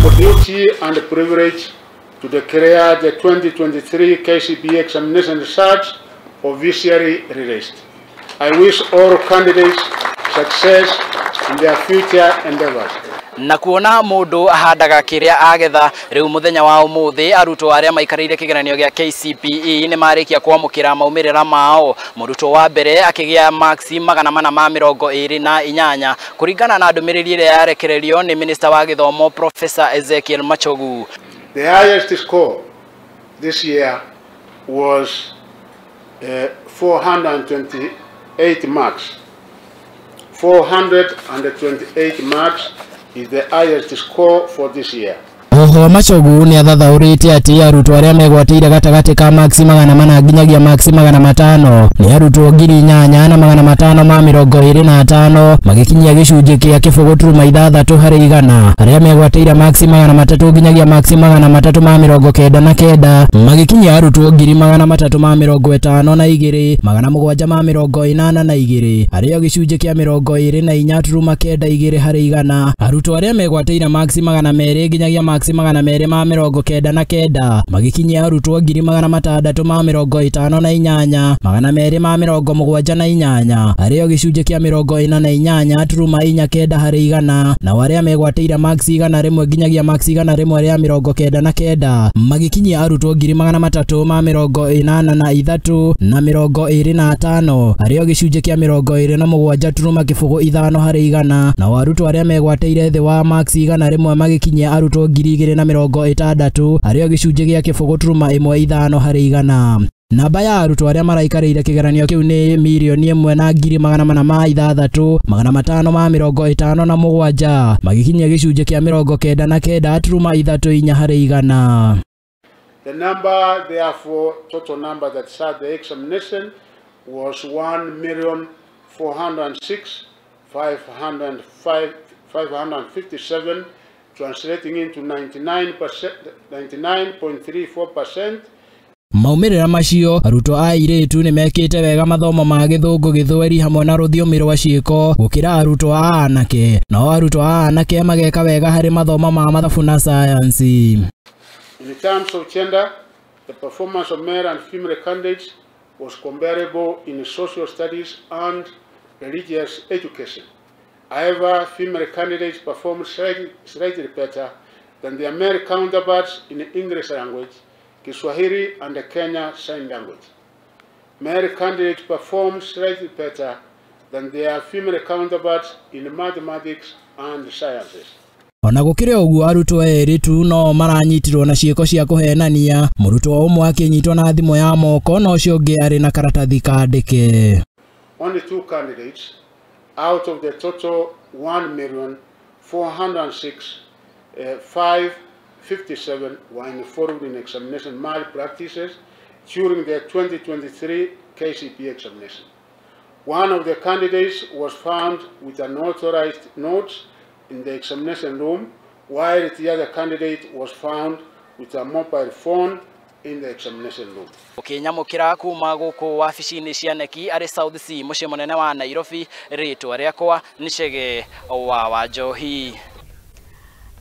Opportunity and privilege to declare the 2023 KCPE examination results officially released. I wish all candidates success in their future endeavors. Na kuona mundu ahandaga kiria agetha, riu muthenya wa umuthi arutwo aria maikarire kigeranio gia KCPE ni marikia kwamukira maumirira mao. Murutwo wa mbere akigia marks 428 kuringana na ndumiriri iria yarekererio ni minister wa githomo Professor Ezekiel Machogu. The highest score this year was 428 marks. 428 marks is the highest score for this year. Oho Machogu ni athathaũrĩte atĩ arutwo arĩa megwatĩire gatagatĩ ka marks 400 nginyagia marks 500 nĩ arutwo 8525 magĩkinyia gĩcunjĩ kĩa 0.6 harĩ igana. Arĩa megwatĩire marks 300 nginyagia marks 399 magĩkinyia arutwo 352 782 arĩa gĩcunjĩ kĩa 24.92 harĩ igana. Arutwo arĩa megwatĩire marks 200 nginyagia marks 299 magĩkinyia arutwo 658 278 arĩa gĩcunjĩ kĩa 48.49 harĩ igana. Na arĩa megwatĩire marks 101 nginyagia marks 199 magĩkinyia arutwo 383 na 25 arĩa gĩcunjĩ kĩa 27.05 harĩ igana. Na arutwo arĩa megwatĩire thĩ wa marks 101 magĩkinyia arutwo 2060 arĩa gĩcunjĩ gĩa 0.15 harĩ igana. Namba ya arutwo arĩa maraikarĩire kĩgeranio kĩu nĩ 1,406,557 magĩkinyia gĩcunjĩ kĩa 99.34 harĩ igana. The number, therefore, total number that sat the examination was 1,406,557, translating into 99.34%. Maumĩrĩra macio arutwo a airĩtu nĩ mekĩte wega mathomo ma Gĩthũngũ, Gĩthweri hamwe na rũthiomi rwa ciĩko gũkĩra arutwo a anake, nao arutwo a anake mageka wega harĩ mathomo ma mathabu na sayansi. In terms of gender, the performance of male and female candidates was comparable in social studies and religious education. However, female candidates performed slightly better than their male counterparts in the English language, Kiswahili, and the Kenya Sign Language. Male candidates performed slightly better than their female counterparts in mathematics and sciences. Ona gũkĩrĩ ũguo arutwo erĩ tu no maranyitirwo na ciĩko cia kũhenania, mũrutwo ũmwe akĩnyitwo na thimũ ya moko na ũcio ũngĩ arĩ na karatathi kandĩke. Only two candidates out of the total 1,406,557 were involved in examination malpractices during the 2023 KCPE examination. One of the candidates was found with unauthorized notes in the examination room, while the other candidate was found with a mobile phone in the examination room. Ukinyamukira kuma guku wabici-inĩ cia KNEC arĩ South C mũciĩ mũnene wa Nairobi, rĩtwa rĩakwa nĩ Chege wa Wanjohi.